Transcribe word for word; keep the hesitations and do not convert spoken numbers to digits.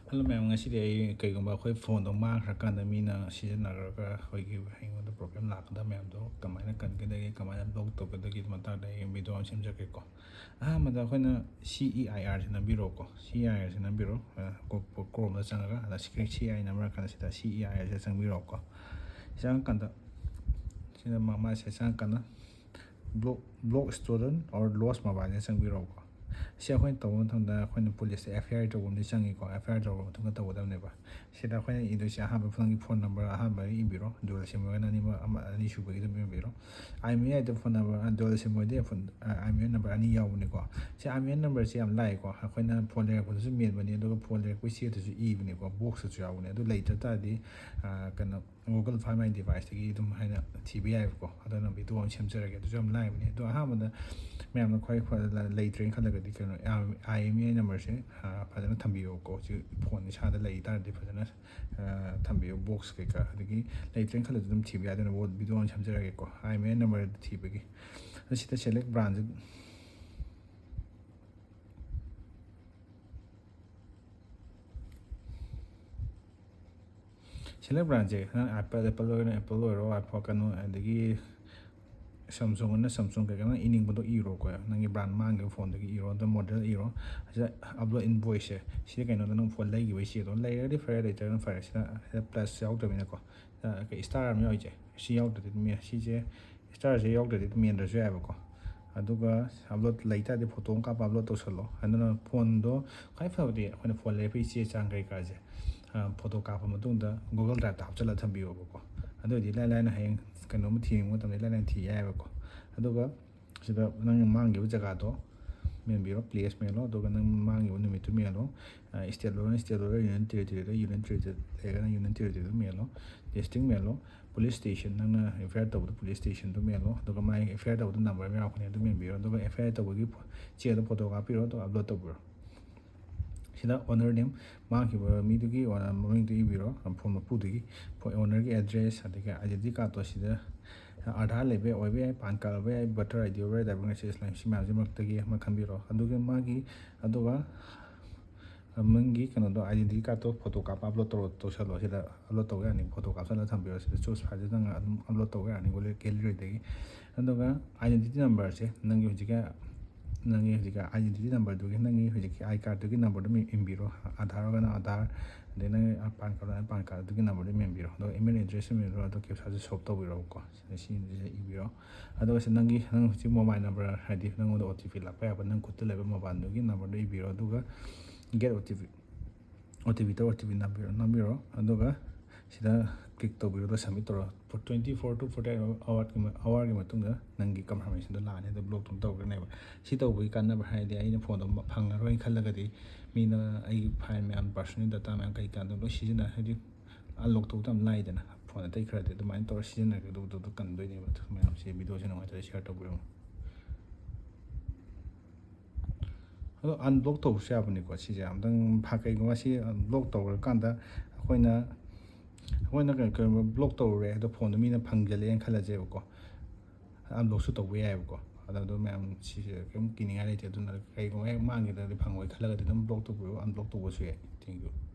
Hello ꯃꯌꯥꯝ, ꯉꯁꯤꯗꯤ ꯑꯩ ꯀꯩꯒꯨꯝꯕ ꯑꯩꯈꯣꯏ ꯐꯣꯟꯗꯣ ꯃꯥꯡꯈ꯭ꯔꯀꯥꯟꯗ ꯃꯤꯅ ꯁꯤꯖꯤꯟꯅꯈ꯭ꯔꯒ ꯑꯩꯈꯣꯏꯒꯤ ꯑꯩꯉꯣꯟꯗ ꯄ꯭ꯔꯣꯕ꯭ꯂꯦꯝ ꯂꯥꯛꯀꯗꯕ ꯃꯌꯥꯝꯗꯣ ꯀꯃꯥꯏꯅ ꯀꯟꯒꯗꯒꯦ, ꯀꯃꯥꯏꯅ ꯕ꯭ꯂꯣꯛ ꯇꯧꯒꯗꯒꯦ ꯃꯇꯥꯡꯗ ꯑꯩ ꯚꯤꯗꯤꯑꯣ ꯑꯃ ꯁꯦꯝꯖꯔꯛꯀꯦꯀꯣ꯫ ꯑꯍꯥꯟꯕꯗ ꯑꯩꯈꯣꯏꯅ C E I R say ꯅꯝꯕꯤꯔꯣꯀꯣ꯫ C E I R ꯁꯦ ꯅꯝꯕꯤꯔꯣ꯫ ꯀ꯭ꯔꯣꯝꯗ ꯆꯪꯉꯒ ꯑꯗ ꯁꯤ ꯑꯥꯏ ꯑꯥꯔ ꯁꯦ ꯅꯝꯕꯤꯔꯀꯥꯟꯗ ꯁꯤꯗ C E I R ꯁꯦ ꯆꯪꯕꯤꯔꯣꯀꯣ꯫ ꯆꯪꯉꯀꯥꯟꯗ ꯁꯤꯗ ꯃꯥ- ꯃꯥꯁꯦ ꯆꯪꯉꯀꯥꯟꯗ block block stolen or lost mobile ꯁꯦ ꯆꯪꯕꯤꯔꯣꯀꯣ꯫ ꯁꯤ ꯑꯩꯈꯣꯏꯅ ꯇꯧꯕ ꯃꯇꯝꯗ ꯑꯩꯈꯣꯏꯅ ꯄꯨꯂꯤꯁꯇ F I R ꯇꯧꯕ ꯑꯃꯗꯤ ꯆꯪꯉꯤꯀꯣ꯫ F I R ꯇꯧꯔꯕ ꯃꯇꯨꯡꯗ ꯇꯧꯒꯗꯕꯅꯦꯕ꯫ ꯁꯤꯗ ꯑꯩꯈꯣꯏꯅ ꯏꯗꯣꯏꯁꯦ ꯑꯍꯥꯟꯕ ꯅꯪꯒꯤ ꯐꯣꯟ ꯅꯝꯕꯔ ꯑꯍꯥꯟꯕ ꯏꯕꯤꯔꯣ, dual sim ꯑꯣꯏꯔꯒꯅ ꯑꯅꯤꯃꯛ ꯑꯃ ꯑꯅꯤꯁꯨꯕꯒꯤ ꯑꯗꯨꯝ ꯏꯕꯤꯔꯣ꯫ I M E I the phone number, dual sim ꯑꯣꯏꯔꯗꯤ phone, I M E I number ꯑꯅꯤ ꯌꯥꯎꯕꯅꯤꯀꯣ꯫ ꯁꯤ I M E I ꯅꯝꯕꯔꯁꯦ ꯌꯥꯝ ꯂꯥꯏꯀꯣ, ꯑꯩꯈꯣꯏꯅ ꯐꯣꯟ ꯂꯩꯔꯛꯄꯗꯁꯨ ꯃꯦꯟꯕꯅꯤ, ꯑꯗꯨꯒ ꯐꯣꯟ ꯂꯩꯔꯛꯄꯒꯤ ꯆꯦꯗꯁꯨ ꯏꯕꯅꯤꯀꯣ, ꯕꯣꯛꯁꯇꯁꯨ ꯌꯥꯎꯕꯅꯤ꯫ ꯑꯗꯨ ꯂꯩꯇ ꯇꯥꯔꯗꯤ ꯀꯩꯅꯣ Google Find My Device ꯇꯒꯤ ꯑꯗꯨꯝ ꯍꯥꯏꯅ ꯊꯤꯕ ꯌꯥꯏꯕꯀꯣ꯫ ꯑꯗꯨꯅ ꯚꯤꯗꯤꯑꯣ ꯑꯃ ꯁꯦꯝꯖꯔꯒꯦ, ꯑꯗꯨꯁꯨ ꯌꯥꯝ ꯂꯥꯏꯕꯅꯦ꯫ ꯑꯗꯣ ꯑꯍꯥꯟꯕꯗ ꯃꯌꯥꯝꯅ ꯈ꯭ꯋꯥꯏ ꯐ- ꯂꯩꯇ꯭ꯔꯦꯅ ꯈꯜꯂꯒꯗꯤ ꯀꯩꯅꯣ, I M E I ꯅꯝꯕꯔꯁꯦ ꯐꯖꯅ ꯊꯝꯕꯤꯌꯣꯀꯣ꯫ ꯍꯧꯖꯤꯛ ꯐꯣꯟ ꯏꯁꯥꯗ ꯂꯩ ꯇꯥꯔꯗꯤ ꯐꯖꯅ ꯊꯝꯕꯤꯌꯣ, ꯕꯣꯛꯁ ꯀꯩꯀꯥ꯫ ꯑꯗꯒꯤ ꯂꯩꯇ꯭ꯔꯦꯅ ꯈꯜꯂꯁꯨ ꯑꯗꯨꯝ ꯊꯤꯕ ꯌꯥꯏ꯫ ꯑꯗꯨꯅ ꯚꯤꯗꯤꯑꯣ ꯑꯃ ꯁꯦꯝꯖꯔꯒꯦꯀꯣ, I M E I number ꯊꯤꯕꯒꯤ꯫ ꯑꯗꯣ ꯁꯤꯗ select branch select branch ꯁꯦ ꯅꯪ Apple, Apple ꯑꯣꯏꯔꯣ, Apple ꯑꯣꯏꯔꯣ, iPhone ꯀꯩꯅꯣ, ꯑꯗꯒꯤ Samsung ꯑꯣꯏꯅ Samsung ꯀꯩꯀꯥ ꯅꯪ ꯏꯅꯤꯡꯕꯗꯣ ꯏꯔꯣꯀꯣ꯫ ꯅꯪꯒꯤ ꯕ꯭ꯔꯥꯟ ꯃꯥꯡꯈꯤꯕ ꯐꯣꯟꯗꯨꯒꯤ ꯏꯔꯣ, ꯑꯗꯣ ꯃꯣꯗꯦꯜ ꯏꯔꯣ꯫ ꯁꯤꯗ upload invoice ꯁꯦ, ꯁꯤꯗ ꯀꯩꯅꯣꯗ ꯅꯪ ꯐꯣꯟ ꯂꯩꯈꯤꯕꯒꯤ ꯆꯦꯗꯣ ꯂꯩꯔꯒꯗꯤ ꯐꯔꯦ, ꯂꯩꯇ꯭ꯔꯒꯅ ꯐꯔꯦ꯫ ꯁꯤꯗ, ꯁꯤꯗ ꯄ꯭ꯂꯁ ꯌꯥꯎꯗꯕꯅꯤꯅꯀꯣ, ꯁꯤꯗ ꯀꯩ star ꯑꯃ ꯌꯥꯎꯔꯤꯁꯦ, ꯁꯤ ꯌꯥꯎꯗ꯭ꯔꯗꯤ ꯑꯗꯨꯝ ꯌꯥ-, ꯁꯤꯁꯦ star ꯁꯦ ꯌꯥꯎꯗ꯭ꯔꯗꯤ ꯑꯗꯨꯝ ꯃꯦꯟꯗ꯭ꯔꯁꯨ ꯌꯥꯏꯕꯀꯣ꯫ ꯑꯗꯨꯒ upload ꯂꯩꯇꯥꯔꯗꯤ ꯐꯣꯇꯣ ꯑꯃ ꯀꯥꯞꯄ upload ꯇꯧꯁꯜꯂꯣ꯫ ꯑꯗꯨꯅ ꯐꯣꯟꯗꯣ ꯈ꯭ꯋꯥꯏ ꯐꯕꯗꯤ ꯑꯩꯈꯣꯏꯅ ꯐꯣꯟ ꯂꯩꯔꯛꯄꯒꯤ ꯆꯦ ꯆꯥꯡ ꯀꯩꯀꯥꯁꯦ, ꯐꯣꯇꯣ ꯀꯥꯞꯄ ꯃꯇꯨꯡꯗ Google Drive ꯇ ꯍꯥꯞꯆꯤꯜꯂꯒ ꯊꯝꯕꯤꯌꯣꯕꯀꯣ꯫ ꯑꯗꯨ ꯑꯣꯏꯔꯗꯤ ꯏꯂꯥꯏ ꯂꯥꯏꯅ ꯍꯌꯦꯡ ꯀꯩꯅꯣꯝꯃ ꯊꯤꯅꯤꯡꯕ ꯃꯇꯝꯗ ꯏꯂꯥꯏ ꯂꯥꯏꯅ ꯊꯤ ꯌꯥꯏꯑꯕꯀꯣ꯫ ꯑꯗꯨꯒ ꯁꯤꯗ ꯅꯪꯅ ꯃꯥꯡꯈꯤꯕ ꯖꯒꯥꯗꯣ ꯃꯦꯟꯕꯤꯔꯣ, place ꯃꯦꯜꯂꯣ, ꯑꯗꯨꯒ ꯅꯪ ꯃꯥꯡꯈꯤꯕ ꯅꯨꯃꯤꯠꯇꯨ ꯃꯦꯜꯂꯣ꯫ State ꯑꯣꯏꯔꯒꯅ state ꯑꯣꯏꯔꯣ, Union Territory ꯗ, Union Territory ꯂꯩꯔꯒꯅ Union Territory ꯗ ꯃꯦꯜꯂꯣ, district ꯃꯦꯜꯂꯣ, police station, ꯅꯪꯅ F I R ꯇꯧꯕꯗꯣ police station ꯗꯣ ꯃꯦꯜꯂꯣ, ꯑꯗꯨꯒ ꯃꯥꯒꯤ F I R ꯇꯧꯕꯗ number ꯑꯃ ꯌꯥꯎꯔꯛꯀꯅꯤ, ꯑꯗꯨ ꯃꯦꯟꯕꯤꯔꯣ꯫ ꯑꯗꯨꯒ F I R ꯇꯧꯕꯒꯤ ꯆꯦꯗꯣ ꯐꯣꯇꯣ ꯀꯥꯞꯄꯤꯔꯣ, ꯑꯗꯨꯒ upload ꯇꯧꯕꯤꯔꯣ꯫ ꯁꯤꯗ owner name, ꯃꯥꯡꯈꯤꯕ ꯃꯤꯗꯨꯒꯤ ꯃꯃꯤꯡꯗꯨ ꯏꯕꯤꯔꯣ, ꯐꯣꯟ ꯃꯄꯨꯗꯨꯒꯤ꯫ Owner ꯒꯤ address, ꯑꯗꯒꯤ identity card ꯇꯣ ꯁꯤꯗ Aadhaar ꯂꯩꯕ ꯑꯣꯏꯕ ꯌꯥꯏ, PAN card ꯑꯣꯏꯕ ꯌꯥꯏ, voter I D ꯑꯣꯏꯕ ꯌꯥꯏ, driving license ꯂꯩ, ꯁꯤ ꯃꯌꯥꯝꯁꯤ ꯃꯔꯛꯇꯒꯤ ꯑꯃ ꯈꯟꯕꯤꯔꯣ꯫ ꯑꯗꯨꯒ ꯃꯥꯒꯤ, ꯑꯗꯨꯒ ꯅꯪꯒꯤ ꯀꯩꯅꯣꯗꯣ, identity cardꯇꯣ photo ꯀꯥꯞꯄ upload ꯇꯧꯔꯣ, ꯇꯧꯁꯜꯂꯣ꯫ ꯁꯤꯗ upload ꯇꯧꯕ ꯌꯥꯅꯤ, photo ꯀꯥꯞꯁꯜꯂ ꯊꯝꯕꯤꯔꯣ꯫ ꯁꯤꯗ choose fileꯁꯤꯗ ꯅꯪ ꯑꯗꯨꯝ upload ꯇꯧꯕ ꯌꯥꯅꯤ galleryꯗꯒꯤ꯫ ꯑꯗꯨꯒ identity numberꯁꯦ ꯅꯪꯒꯤ ꯍꯧꯖꯤꯛꯀꯤ, ꯅꯪꯒꯤ ꯍꯧꯖꯤꯛꯀꯤ identity numberꯗꯨꯒꯤ, ꯅꯪꯒꯤ ꯍꯧꯖꯤꯛꯀꯤ I cardꯗꯨꯒꯤ numberꯗꯨ ꯏꯟꯕꯤꯔꯣ꯫ Aadhaar ꯑꯣꯏꯔꯒꯅ Aadhaar, ꯑꯗꯩ ꯅꯪꯒꯤ PAN card ꯑꯣꯏꯔꯒꯅ PAN cardꯗꯨꯒꯤ numberꯗꯨ ꯏꯟꯕꯤꯔꯣ꯫ ꯑꯗꯨꯒ email address ꯏꯟꯕꯤꯔꯣ꯫ ꯑꯗꯨꯒ captchaꯁꯦ solve ꯇꯧꯕꯤꯔꯣꯀꯣ꯫ ꯁꯤꯗ ꯁꯤꯁꯦ ꯏꯕꯤꯔꯣ꯫ ꯑꯗꯨꯒ ꯁꯤ ꯅꯪꯒꯤ, ꯅꯪ ꯍꯧꯖꯤꯛ mobile number, ꯍꯥꯏꯗꯤ ꯅꯪꯉꯣꯟꯗ OTP ꯂꯥꯛꯄ ꯌꯥꯕ ꯅꯪ ꯈꯨꯠꯇ ꯂꯩꯕ mobileꯗꯨꯒꯤ numberꯗꯨ ꯏꯕꯤꯔꯣ꯫ ꯑꯗꯨꯒ get OTP, OTP ꯇꯧ, OTP ꯅꯝꯕꯤꯔꯣ, ꯅꯝꯕꯤꯔꯣ꯫ ꯑꯗꯨꯒ ꯁꯤꯗ click ꯇꯧꯕꯤꯔꯣ, ꯑꯗꯨꯒ submit ꯇꯧꯔꯣ꯫ Twenty four to forty eight hourꯒꯤ ꯃ-, hourꯒꯤ ꯃꯇꯨꯡꯗ ꯅꯪꯒꯤ confirmationꯗꯣ ꯂꯥꯛꯑꯅꯤ, ꯑꯗꯨ block ꯑꯗꯨꯝ ꯇꯧꯈ꯭ꯔꯅꯦꯕ꯫ ꯁꯤ ꯇꯧꯕꯒꯤ ꯀꯥꯟꯅꯕ ꯍꯥꯏꯔꯗꯤ ꯑꯩꯅ phoneꯗꯣ ꯐꯪꯉꯔꯣꯏꯅ ꯈꯜꯂꯒꯗꯤ ꯃꯤꯅ ꯑꯩꯒꯤ file ꯃꯌꯥꯝ, personal data ꯃꯌꯥꯝ ꯀꯩ ꯀꯥꯟꯗꯣ ꯂꯣꯏ ꯁꯤꯖꯤꯟꯅ, ꯍꯥꯏꯗꯤ unlock ꯇꯧꯕꯗ ꯌꯥꯝ ꯂꯥꯏꯗꯅ꯫ Phone ꯑꯇꯩ ꯈꯔꯗꯤ ꯑꯗꯨꯃꯥꯏꯅ ꯇꯧꯔ ꯁꯤꯖꯤꯟꯅꯒꯗꯧꯕꯗꯣ ꯀꯟꯗꯣꯏꯅꯦꯕ꯫ ꯑꯗꯨ ꯃꯌꯥꯝꯁꯦ videoꯁꯦ ꯅꯨꯡꯉꯥꯏꯇ꯭ꯔꯗꯤ share ꯇꯧꯕꯤꯔꯝꯃꯣ꯫ ꯑꯗꯣ unblock ꯇꯧꯕꯁꯨ ꯌꯥꯕꯅꯤꯀꯣ꯫ ꯁꯤꯁꯦ ꯑꯝꯇꯪ ꯐ-, ꯀꯩꯒꯨꯝꯕ ꯁꯤ block ꯇꯧꯈ꯭ꯔꯀꯥꯟꯗ ꯑꯩꯈꯣꯏꯅ, ꯑꯩꯈꯣꯏꯅ ꯀꯩ-, ꯀꯩꯒꯨꯝꯕ block ꯇꯧꯔꯨꯔꯦ, ꯑꯗꯣ phoneꯗꯣ ꯃꯤꯅ ꯐꯪꯖꯜꯂꯛꯑꯦꯅ ꯈꯜꯂꯁꯦꯕꯀꯣ꯫ Unblockꯁꯨ ꯇꯧꯕ ꯌꯥꯏꯑꯕꯀꯣ꯫ ꯑꯗꯣ, ꯑꯗꯣ ꯃꯌꯥꯝ ꯁꯤꯁꯦ ꯀꯩꯝ ꯀꯤꯅꯤꯡꯉꯥꯏ ꯂꯩꯇꯦ꯫ ꯑꯗꯨꯅ ꯀꯩꯒꯨꯝꯕ ꯍꯦꯛ ꯃꯥꯡꯈꯤꯗ꯭ꯔꯗꯤ, ꯐꯪꯉꯣꯏ ꯈꯜꯂꯒꯗꯤ ꯑꯗꯨꯝ block ꯇꯧꯕꯤꯌꯣ, unblock ꯇꯧꯕꯁꯨ ꯌꯥꯏ꯫ Thank you꯫